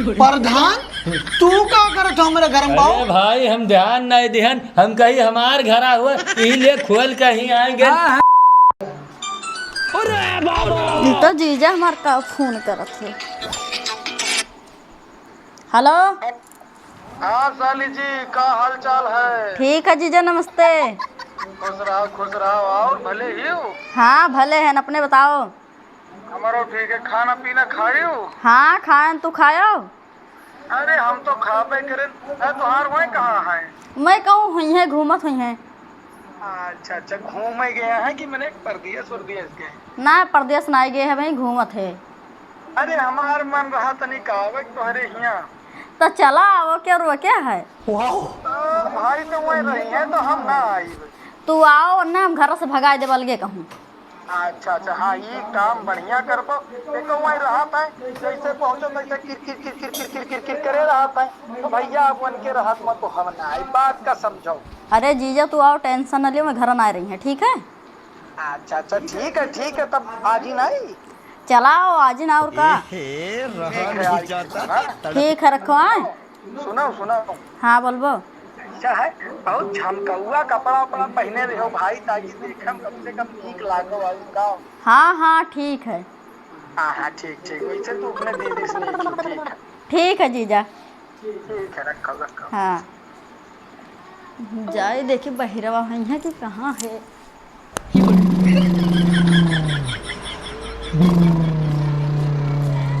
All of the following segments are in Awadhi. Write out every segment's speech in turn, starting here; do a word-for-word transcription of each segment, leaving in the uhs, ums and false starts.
प्रधान, तू का करत हो हमरे घर में बाऊ? अरे भाई, हम ध्यान नहीं दिहन, हम कही हमार घरा हुआ, इही लिए खोल कहीं आएंगे। हाँ, हाँ। अरे बाबा। ई तो जीजा हमार का फोन करत है। हेलो। हाँ साली जी, का हाल चाल है? ठीक है जीजा, नमस्ते। खुश रहो, खुश रहो। और भले ही हो? हाँ, भले हैं, अपने बताओ। हमारो ठीक है। खाना पीना खायो? हाँ, खाएन, तू खायो? अरे, हम तो खाबे करेन। अरे, तोहार वहीं कहाँ है? मैं कहूँ हुई है, घूमत हुई है। अच्छा, अच्छा, घूमे गए हैं कि मने परदेस वरदेस गए? ना, परदेस ना गए है, वहीं घूमत है। अरे, हमार मन रहा तनी का आवे तोहरे हियाँ। तो चला आवो, क्या रोके है? वाह। तो भाई तो वहीं रही है, तो हम ना आई। तू आओ ना, हम घर से भगाई देब अलगे कहूँ। अच्छा, अच्छा, हाँ, ई काम बढ़िया करबो। देखो, वहीं रहत है, जैसे पहुँचो, तैसे किर, किर, किर, किर, किर, किर, किर, किर करे रहत है। तो भैया, अब उनके रहत में तो हम ना आई, बात का समझो। अरे जीजा, तू आओ, tension न लियो, मैं घर ना रही है, ठीक है? अच्छा, अच्छा, ठीक है, ठीक है, तब आज ही ना आई। चलाओ, आज ही ना, और का? ए, हे, रहा ठीक है, नहीं आज जाता। सुना। ठीक है, रखो, हाँ? सुनाओ, सुनाओ। हाँ, बोलबो। अच्छा है, बहुत झमकौआ कपड़ा उपड़ा पहने रहो भाई, ताकि देखे में कम से कम नीक लागो, और का? हाँ, हाँ, ठीक है। हाँ, हाँ, ठीक, ठीक, वैसे तो अपने दीदी से नहीं की, ठीक है। ठीक है, जीजा। ठीक है, रखो, रखो। हाँ। जाए देखी बहिरवा है कि कहाँ है।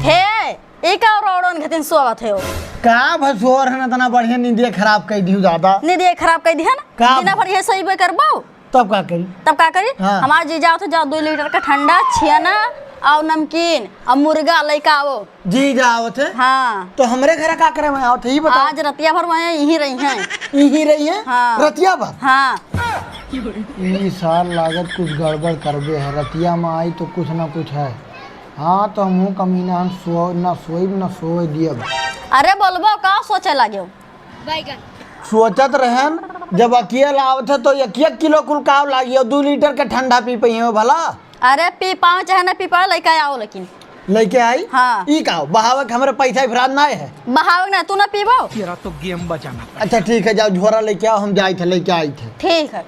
हे, ई का रोड़न घतिन सोवत है हो? का भसोर है ना, इतना बढ़िया नींदिया खराब कर दिहु दादा। नींदिया खराब कर दिहन? का? दिना भर ये सही बे करबो? तब का करी? तब का करी? हाँ। हमार जीजा आवत है, जाओ दो लीटर का ठंडा, छियाना और नमकीन और मुर्गा लइका आवो। जीजा आवत है? हाँ। तो हमरे घर का करे में आवत है, ई बताओ। आज रतिया भर वहीं यहीं रही हैं। यहीं रही हैं? हाँ। रतिया भर? हाँ। ई साल लागत कुछ गड़बड़ करबे है, रतिया में आई तो कुछ ना कुछ है। हाँ, तो हमहूँ कमीना हम सो, ना सोइब, ना सोए दियब। अरे बोलबो का सोचे लाग्यो? बैगन। सोचत रहन, जब अकेल आवत है तो एक एक किलो कुल काव लागी और दो लीटर के ठंडा पी पइहे भला? अरे पी पाओ चाहे ना पी पाओ, लइका आओ लेकिन। लइके आई? हाँ। ई का हो? बहावे के हमरे पैसा इफराद ना है। बहावे के ना, तू ना पीबो? तेरा तो गेम बजाना पड़ेगा। अच्छा ठीक है, जाओ झोरा लइके आओ, हम जाइत है, लइके आइत है। ठीक है।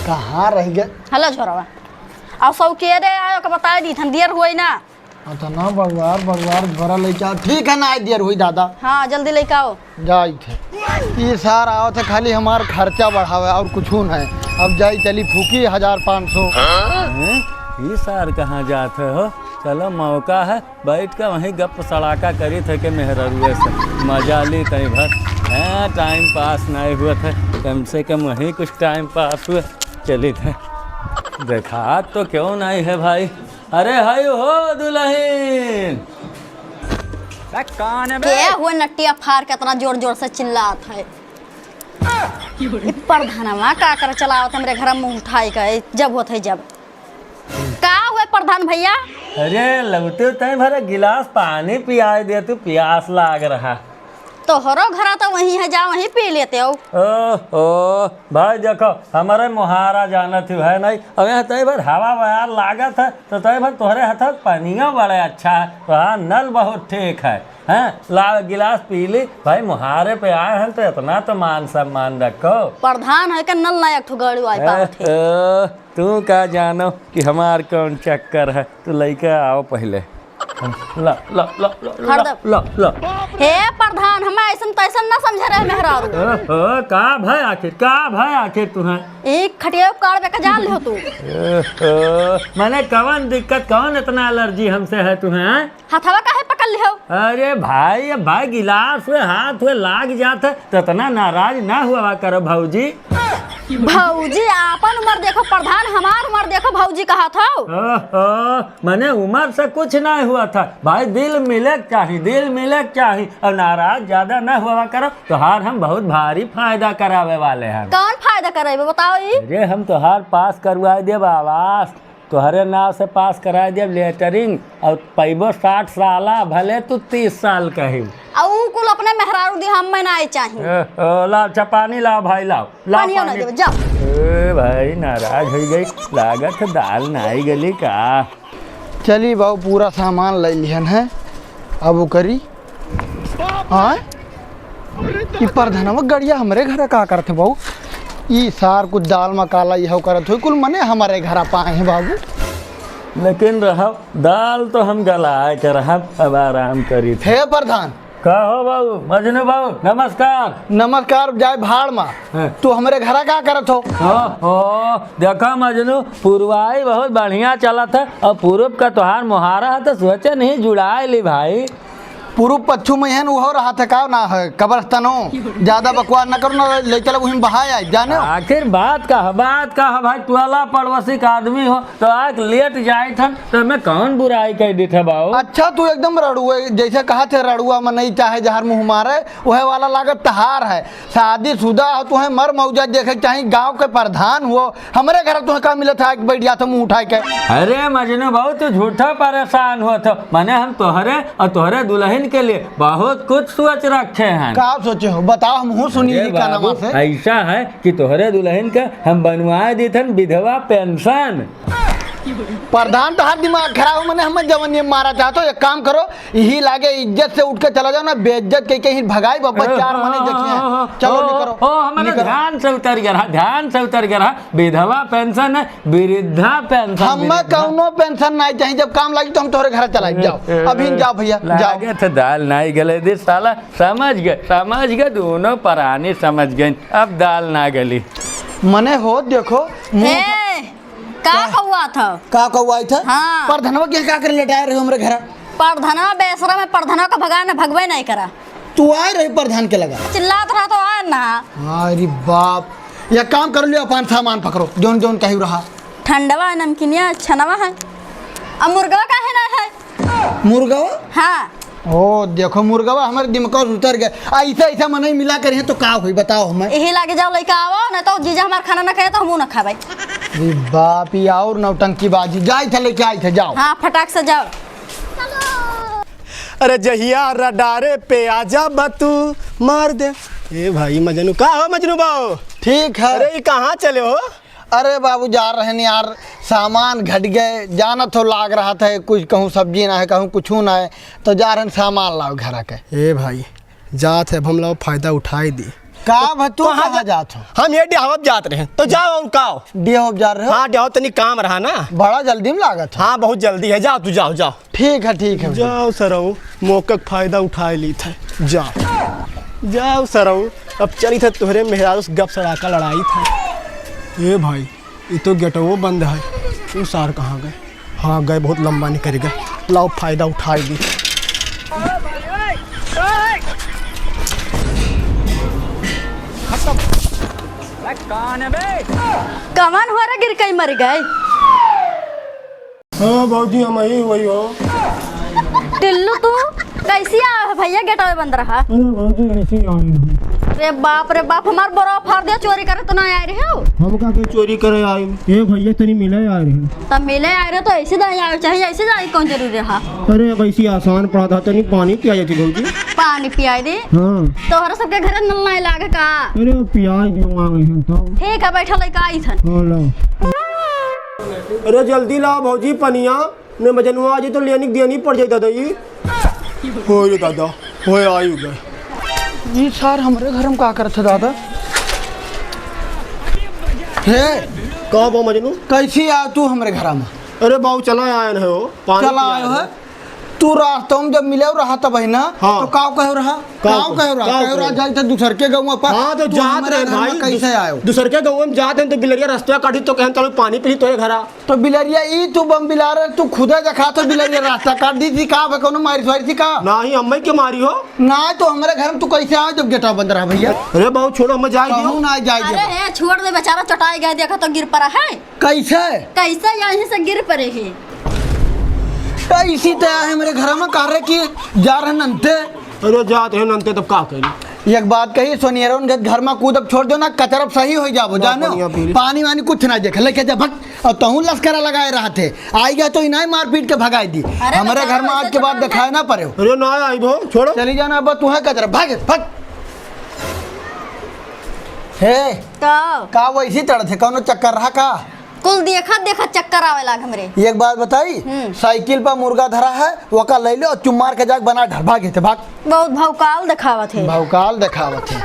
कहाँ रह गए? हेलो झोरावा। और सब के रे आयो के बताए दी थन, देर हुई ना। अच्छा ना बरुआर, बरुआर झोरा लइके आओ। ठीक है ना, आई देर हुई दादा। हाँ, जल्दी लइके आओ। जाइत है। ई सार आवत है, खाली हमार खर्चा बढ़ावे और कुछ नहीं। अब जाई चली फूकी हजार पाँच सौ। हैं? ई सार कहाँ जात है हो? चलो मौका है, बैठ के वहीं गप सड़ाका करी थे के मेहररुए से। मजा ली तई भर। हैं, टाइम पास नहीं हुआ था, कम से कम वहीं कुछ टाइम पास हुआ। चली थे। देखा तो क्यों नहीं है भाई? अरे हाय हो दुल्हन। बे, कौन है बे? के हुए नटिया फार के इतना जोर जोर से चिल्लात है? ई प्रधानवा का कर चलावत हमरे घर में मुंह उठाई के, जब होत है जब। का हुए प्रधान भैया? अरे लौटे तय भरे गिलास पानी पियाए दे तू, प्यास लाग रहा। तोहरो घरा तो वहीं है, जा वहीं पी लेते हो। ओहो, भाई देखो, हमारे मोहारा जानत ही है नहीं। अब यहाँ तय भर हवा बयार लागत है, तो तय भर तोहरे हाथ पनिया बड़े अच्छा है, तो हाँ, नल बहुत ठीक है। हैं, ला गिलास पी ली। भाई, मोहारे पे आए हैं, तो इतना तो मान सम्मान रखो। प्रधान है के नल ना एक ठो गड़ू आई पावत है। ए, ए, तू का जानो कि हमार कौन चक्कर है? तू लइके आओ पहले। ला, ला, ला, ला, ला, हरदम। ला, ला। हे प्रधान, हमें ऐसन तैसन ना समझे रहे मेहरारू। ओहो, का भय आखिर, का भय आखिर तुम्हें? एक खटिया काट पे का जान लिहो तू। ओहो, मने कौन दिक्कत, कौन इतना एलर्जी हमसे है तुम्हें, हैं? हथवा काहे पकड़ लिहो? अरे भाई, अब भाई गिलास हुए, हाथ हुए लाग जात है, तो इतना नाराज ना हुआ करो भौजी। भौजी, आपन उम्र देखो प्रधान, हमार उम्र देखो भौजी कहत हो। ओहो, मने उम्र से कुछ नहीं हुआ था भाई, दिल मिले के चाही, दिल मिले के चाही, और नाराज ज्यादा ना हुआ करो, तोहार हम बहुत भारी फायदा करावे वाले हैं। कौन फायदा करावे बताओ ई? अरे हम तोहार पास करवाए देब आवास, तोहरे नाव से पास कराए देब लेटरिन, और पैबो साठ साला, भले तू तीस साल कही। आ ऊ कुल अपने मेहरारू दी, हम में ना चाही। ए, ओ, लाओ, अच्छा पानी लाओ भाई, लाओ, लाओ पानियो ना पानी। देबे, जाओ। ए भाई, नाराज हो गई, लागत है दाल ना आई गली का। चली बाबू, पूरा सामान ले लिहन है, अब वो करी। हाँ? ई परधनवा गड़िया हमरे घरे का करत है बाबू? ई सार कुछ दाल में काला इहो करत होई, कुल मने हमरे घरा पाए हैं बाबू। लेकिन रहब, दाल तो हम गलाए के रहब, अब आराम करी थे। हे परधान। का हो बाबू, मजनू बाबू, नमस्कार। नमस्कार जाए भाड़ मा। हाँ। तू हमरे घरा का करत हो? ओ, ओ, देखा मजनू, पुरवाई बहुत बढ़िया चलत है और पूरब का तोहार मोहारा है तो सोचे नहीं जुड़ाए ली भाई। पूरब पच्छू में हन उहो रहा था का ना है, कब्रस्तानो। ज्यादा बकवास ना करो ना, ले चलो वहीं बहाए आए, जाने हो? आखिर बात का है, बात का है भाई, टोला पड़ोसी का आदमी हो, तो आके लेट जाइत हन, तो हमें कौन बुराई कह देत है बाऊ? अच्छा, तू एकदम रड़ुए, जैसे कहा थे रड़ुआ मनई चाहे जहर मुँह मारे, वह वाला लागत तहार है। शादीशुदा हो, तुहें मर मौजा देखे के चाही, गाँव के प्रधान हो, हमरे घर तुहें का मिलत है, आके बैठ जात हो मुँह उठाए के। अरे मजनू बाऊ, तू झूठा परेशान होत हो, मने हम तोहरे और तोहरे दुल्हन के लिए बहुत कुछ सोच रखे हैं। का सोचे हो बताओ, हम हूँ सुनी अरे जी का नाम बाबू, से। ऐसा है कि तोहरे दुल्हन के हम बनवाए देत हन विधवा पेंशन। प्रधान, तोहार दिमाग खराब हो, मने हमें जवन ये मारा चाहत हो, एक काम करो, यही लागे इज्जत से उठ के चला जाओ ना, बेइज्जत के कहीं भगाई बाबा, चार मने देखिए। चलो, ओ, निकरो, ओ, हमारे निकरो। ध्यान से उतर गया रहा, ध्यान से उतर गया रहा, विधवा पेंशन है, वृद्धा पेंशन, हम वृद्धा। कौनो पेंशन नहीं चाहिए, जब काम लागी तो हम तोहरे घर चला जाओ, अभी जाओ भैया, जाओ। लागे थे दाल नहीं गले दे साला, समझ गए, समझ गए, दोनों परानी समझ गए, अब दाल ना गली। मने हो, देखो, मुंह ए, का का? कौआ था? का कौआ था? हाँ। परधनवा के का करे लेटाए रहे हमरे घर? परधनवा बेसरा में परधनवा का भगा न भगवे नहीं करा। तू आए रही परधान के लगा? चिल्लात रहा तो आए ना। अरे बाप, या काम कर लियो, अपन सामान पकड़ो, जौन जौन कही रहा। ठंडवा है, नमकीनिया है, छनवा है। अब मुर्गवा काहे ना है? मुर्गवा? हाँ। ओ, देखो, मुर्गवा हमारे दिमाग से उतर गए। ऐसा, ऐसा मनई मिला कर हैं तो का होई, बताओ हमें। यही लागे जाओ, लइका आवो, ना तो जीजा हमार खाना ना खाए, तो हमहू ना खाबे। अरे बाप, ये और नौटंकीबाजी। जाई थे, लेके आई थे, जाओ। हाँ, फटाक से जाओ। अरे जहिया रडारे पे आजा बतू मार दे। ए भाई मजनू, का हो मजनू बाओ? ठीक है। अरे, ये कहाँ चले हो? अरे बाबू, जा रहन यार, सामान घट गए, जानत हो लाग रहा था, कुछ कहूँ सब्जी ना है, कहूँ कुछू ना है, तो जा रहन सामान लाओ घरा के। ए भाई, जात है, अब हम लोग फायदा उठाई दी। का भा, तू कहाँ कहाँ जा-, जात हो? हम ये डिहावत जात रहे, तो जाओ और का हो? डिहावत जा रहे हो? हाँ, डिहावत तनी काम रहा ना। बड़ा जल्दी में लागत हो। हाँ, बहुत जल्दी है, जाओ तू, जाओ, जाओ। ठीक है, ठीक है। जाओ सरऊ, मौका के फायदा उठाए ली थे। जाओ, जाओ सरऊ, अब चली थे तोहरे मेहरारू से गप सड़ाका लड़ाई था। ए भाई, ये तो गेटवो बंद है। वो सार कहाँ गए? हाँ, गए, बहुत लंबा निकल गए। लाओ, फायदा उठाए ली। कौन है बे? कमन हो रहा, गिर कहीं मर गए। हाँ भौजी, हम ही वही हो। टिल्लू, तू कैसे आया है भैया? गेटवे बंद रहा। अरे भौजी, ऐसे ही आए हैं। रे बाप रे बाप, हमार बोरा फाड़ दिया, चोरी करे तो ना आए रहे हो। हम का के चोरी करे आए? ए भैया, तनी मिले आए रहे। तब मिले आए रहे तो ऐसे जाए आए, चाहे ऐसे जाए, कौन जरूरी रहा? अरे, अब ऐसी आसान पड़ा था, तनी पानी पिया जाती भौजी। पानी पियाई दे। हाँ। तोहरा सबके घर नल नहीं लागे का? अरे, पियाई दे, मांगे हैं तो। ठीक है, बैठा लइका आई थन। हाँ, लाओ। अरे जल्दी लाओ भौजी पनिया, ने मजनुआ आज तो लेनी देनी पड़ जाई दादा। ई होए रे दादा, होए आयु गए। ई सार हमरे घर में का करत है दादा? हे, का बा मजनू? कैसी आ तू हमरे घर में? अरे बाबू, चला आयन है हो, पानी चला पिया आयो दे। है? तू रास्ता में जब मिले रहा था भाई ना, हाँ। तो काव कहे रहा? काव काव कहे रहा? काव कहे रहा कहे? जाई तो दूसर के गाँव पर। हाँ, तो तू जात हमरे रहे घर में भाई, कैसे दूस-, आयो? दूसर के गाँव में जात हैं तो बिलरिया रास्ता काटी तो कहन चलो पानी पी तोरे घरा। तो बिलरिया ई तू बम बिलार, तू खुदे देखा तो बिलरिया रास्ता काट दी थी का? बे कोनो मारी स्वारी थी का? ना ही अम्मा के मारी हो। ना तो हमरे घर में तू कैसे आयो जब गेटवा बंद रहा भैया? अरे बाबू छोड़ो, हमें जाए दियो। कहूँ ना जाए अरे दियो। हे, छोड़ दे बेचारा, चटाई गए, देखा तो गिर पड़ा है। कैसे? कैसे यहीं से गिर पड़े हैं? तो इसी तरह है मेरे घर में कह रहे कि जा रहे नंते। अरे जात है नंते तब का करी? एक बात कही, सोनियरन के घर में कूदब छोड़ दो ना, कचरब सही हो जाबो, बहुत जानो? बढ़िया पीरी। पानी वानी कुछ ना देखे, लेके जा भग। और तहूँ लस्करा लगाए रहा थे, आई गए तो इनाय मारपीट के भगाई दी। अरे हमारे बेचारा घर में आज वैसे के तो बाद ना दिखाए ना पड़े हो। अरे ना आई भो, छोड़ो। चली जाना अब तू है कचरा, भाग, भाग। हे, का? का वैसी तड़ थे, कौनो चक्कर रहा का? कुल देखत देखत चक्कर आवे लाग हमरे। एक बात बताई, हम्म। साइकिल पर मुर्गा धरा है, ओका ले ले और चुप मार के जाके बना ढर, भाग एसे, भाग। बहुत भौकाल देखावत है। भौकाल देखावत है।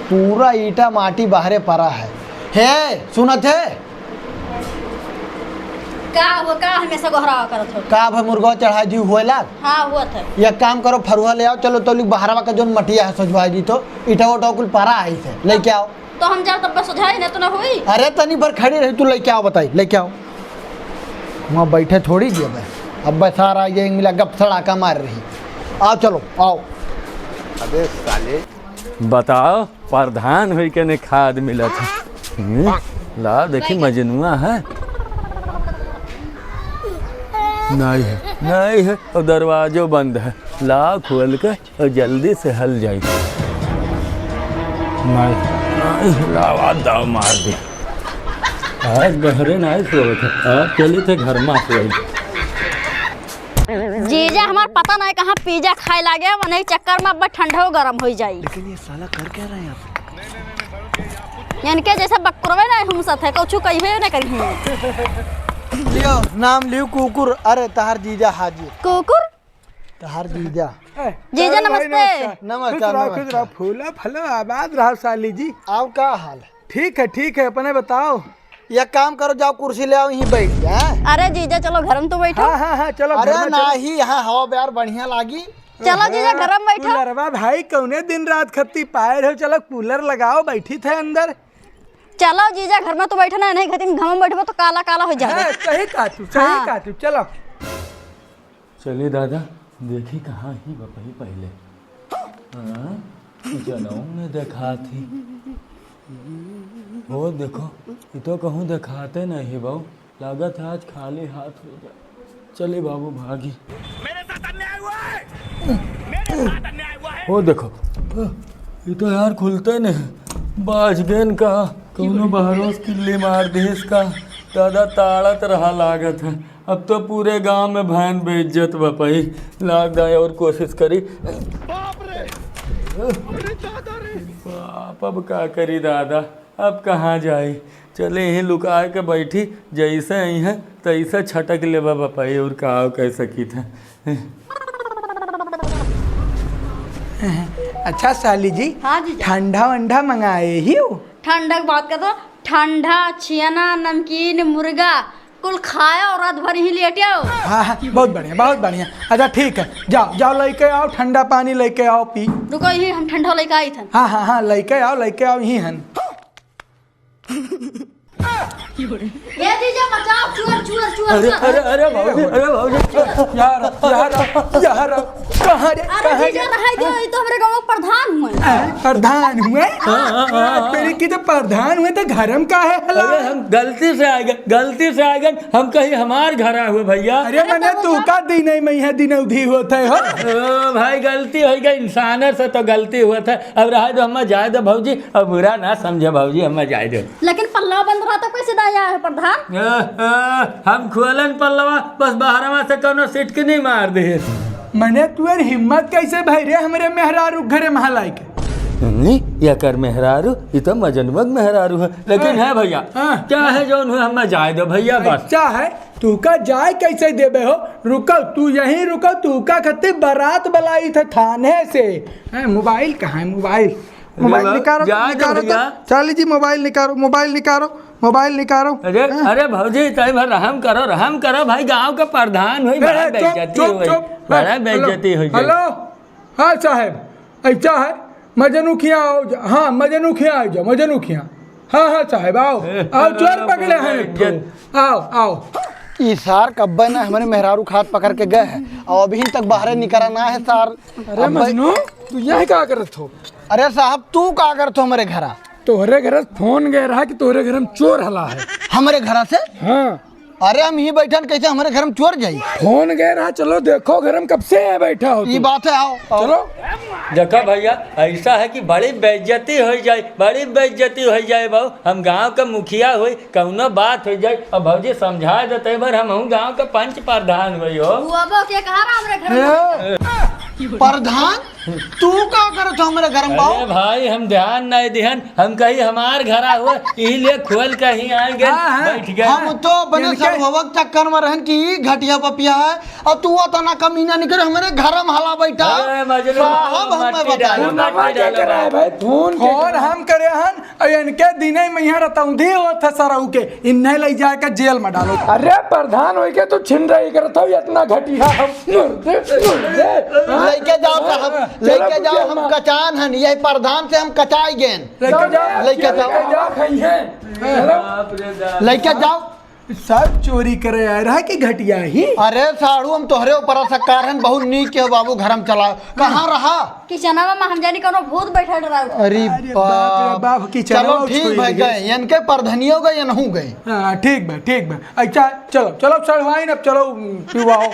पूरा ईटा माटी बाहरे परा है। हे, सुनत है? का हो, का हमेशा गोहरावा करत हो? का भाई मुर्गा चढ़ाई दी हुए लाग? हाँ, हुआ था। एक काम करो, फरुहा ले आओ, चलो तौली बहरवा का जोन मटिया है सोझवाई दी तो, ईटा उटा कुल परा है इसे, लेके आओ। तो हम जाओ तब सोझाई ना तो ना हुई। अरे तनी भर खड़ी रही, तू लेके आओ, बताई, लेके आओ। वहाँ बैठे थोड़ी जी अब, अब सारा ये मिला गप सड़ाका मार रही। आओ चलो, आओ। अबे साले। बताओ, प्रधान होई के ने खाद मिलत है। हम्म, लाओ देखी, मजनुआ है। नहीं है, नहीं है, और दरवाजो बंद है। लाओ खोल के और जल्दी से हल जाई। नहीं, नहीं, लाओ, आ दाव मार दे। आज बहरे नहीं सोवत है, आज चली थे घर में सोई। जीजा हमार पता नहीं कहाँ पिज्जा खाए लागे, वही चक्कर में अब ठंडो गरम हो जाई। लेकिन ये साला कर क्या रहा है यहाँ पे? इनके जैसे बकरवे नहीं घूम सकते, कुछ कहिए ना करिए। लियो, नाम लियो कुकुर। अरे तहार जीजा हाजिर। कुकुर? तहार जीजा। ए, जीजा, चलो भाई, नमस्ते। नमस्कार। नमस्कार, खुश रहो, खुश रहो, नमस्कार। फूलो फलो आबाद रहो साली जी। आओ, का हाल है? ठीक है, ठीक है, अपने बताओ। एक काम करो, जाओ कुर्सी ले आओ, यहीं बैठ जा, हैं? अरे जीजा, चलो घर में तो बैठो। हाँ, हाँ, हाँ, चलो अरे घर में चलो। नाही, यहाँ हवा बयार बढ़िया लागी। चलो जीजा, हाँ, घर में बैठो। कूलरवा भाई, कौने दिन रात खत्ती पाए रहो, चलो कूलर लगाओ, बैठी थे अंदर। चलो जीजा, घर में तो बैठो ना, नहीं खत्ती घाम में बैठबो तो काला काला हो जाबो। हाँ, सही कहा तू, सही हाँ। कहा तू, चलो। चली दादा, देखी कहाँ ही बपही पहिले। हाँ, जनऊ में देखा थी। हो देखो, ये तो कहूँ देखाते नहीं बाबू, लागत है आज खाली हाथ हो जाए। चली बाबू भागी। मेरे साथ अन्याय हुआ है, मेरे साथ अन्याय हुआ है। हो देखो, ये तो यार खुलते नहीं। बाज गेन का, कौनो बहरोस किल्ली मार दे इसका। दादा ताड़त रहा लागत है। अब तो पूरे गांव में भैन बेइज्जत बा पई। लाग जाए और कोशिश करी। बाप रे! अरे दादा रे! बाप, अब का करी दादा, अब कहाँ जाई? चले यहीं लुकाए के बैठी, जैसे आई हैं तैसे छटक लेबा बपई, और का कह सकी थे। अच्छा साली जी, हाँ जीजा। ठंडा वंडा मंगाए ही हो? ठंडा की बात कर दो, ठंडा, छियना, नमकीन, मुर्गा, कुल खायो और रात भर यहीं लेटियो। हाँ, हाँ, बहुत बढ़िया, बहुत बढ़िया। अच्छा, ठीक है, जाओ, जाओ, लेके आओ, ठंडा पानी लेके आओ, पी। रुको, यही हम ठंडा लेके आई थन। हाँ, हाँ, हाँ, लेके आओ, लेके आओ, यहीं हन। ए जीजा, बचाओ, चोर, चोर, चोर, अरे, चोर। अरे, अरे, भौजी, अरे, भौजी। यार, यार, यार, कहाँ रे, अरे कहाँ जीजा, रे? रहाई दियो, ये तो हमरे गाँव के प्रधान हुए। हैं? प्रधान हुए? हाँ, हाँ, हाँ, हाँ। तेरे की तो प्रधान हुए तो घर में का है हला? अरे हम गलती से आ गए, गलती से आ गए। हम कहीं हमार घर आए हुए भैया। अरे मने तू का दिन है, मैं यहाँ दिन अवधि होत है हो? ओ भाई गलती हो गई, इंसान से तो गलती हुआ था। अब रहा दो, हमें जाए दो भौजी, अब बुरा ना समझे भौजी, हमें जाए दो। लेकिन पल्ला बंद रहा तो कैसे दाया है प्रधान? ए, ए, हम खोलन पल्लवा, बस बहरवा से कोनो सिटकनी मार दे। मने तुअर हिम्मत कैसे भई रे हमरे मेहरारू घरे महलाई के? नहीं, ये कर मेहरारू, ये तो मजनवक मेहरारू है। लेकिन हाँ। है भैया, हाँ। क्या है जौन हुए, हमें जाए दो भैया बस। अच्छा है, तू का जाए कैसे देबे हो? रुको, तू यहीं रुको, तू का खत्ती बारात बलाई थे थाने से। हैं, मोबाइल कहाँ है, मोबाइल? अरे मोबाइल बाप, निकालो, जाए दो निकालो तो। भैया। साली जी, मोबाइल निकालो, मोबाइल निकालो, मोबाइल निकालो। अरे, हैं? अरे भौजी, तई भर रहम करो, रहम करो भाई, गांव का प्रधान होई, ए, बड़ा ए, चुप, बेइज्जती चुप, होई, चुप। बड़ा हेलो, बेइज्जती होई जाई। हेलो, हाँ साहब, ऐसा है, मजनू खिया आओ जा, हाँ, मजनू खिया आओ जा, मजनू खिया। हाँ, हाँ साहब, आओ, ए, आओ, चोर अरे पकड़े हैं एक ठो। बेइज्जत। आओ, आओ। ई सार कब्बे ना हमरे मेहरारू खात पकड़ के गए हैं, और अभी तक बाहरे निकरा ना है सार। अरे अब मजनू, तू यहाँ का करत हो? अरे साहब, तू का करत हो हमरे घरा? तोहरे घर फोन गए रहा कि तोहरे घर में चोर हला है? हमरे घरा से? हाँ। अरे हम ही बैठन, कैसे हमरे घर में चोर जाई? फोन गए रहा, चलो देखो घर में कब से है बैठा हो ई तू। बात है, आओ, आओ। चलो। देखो भैया, ऐसा है कि बड़ी बेइज्जती हो जाए, बड़ी बेइज्जती हो जाए बाबू। हम गांव का मुखिया होई, कौनो बात हो जाए, अब भौजी समझा देते बार हम हूँ गांव का पंच प्रधान होई हो। वो अब के कहा रहा हमरे घर में? ए, प्रधान? तू का करत हो हमरे घर में, अरे बाबू? भाई, हम ध्यान नहीं दिहन, हम कही हमार घरा हुआ, इही लिए खोल कहीं आएंगे, हाँ, हाँ। बैठ गए। हम तो अपने इनके सरभवक चक्कर में रहन कि ई घटिया पपिया है, और तू अतना कमीना निकरे हमरे घर में हला बैठा। अरे मजनू, साहब, हमें मट्टी बताइए। डालो, फोन मट्टी डालो। करे है भाई, फोन के फोन करे? हम करे हन, और इनके दिने में यहाँ रहता हूँ, दे होत है सरऊ के, इन्हें ले जाके जेल में डालो। अरे प्रधान होई के तू छिन रही करत हो, इतना घटिया हम। मुर्दे, मुर्दे। लेके जाओ साहब, हाँ, लेके चलो जाओ, हम कचान हन, ये प्रधान से हम कचाई गेन। लेके जाओ, लेके जाओ। लेके जाओ, खाई है। चलो। लेके जाओ। सब चोरी करे आए रहा कि घटिया ही? अरे साढ़ू, हम तोहरे ऊपर असकार हन, बहुत नीक के हो बाबू, घर में चला। कहाँ रहा? किचनवा में हम जानी कोनो भूत बैठल रहा। अरे अरे बाप रे बाप। बाप, किचनवा चलो ठीक छुई भाई, गए। गए, इनके परधनियो गए, इनहू गए। हाँ, ठीक बा, ठीक बा। अच्छा, चलो, चलो, सड़वाइन, अब चलो, पिवाओ।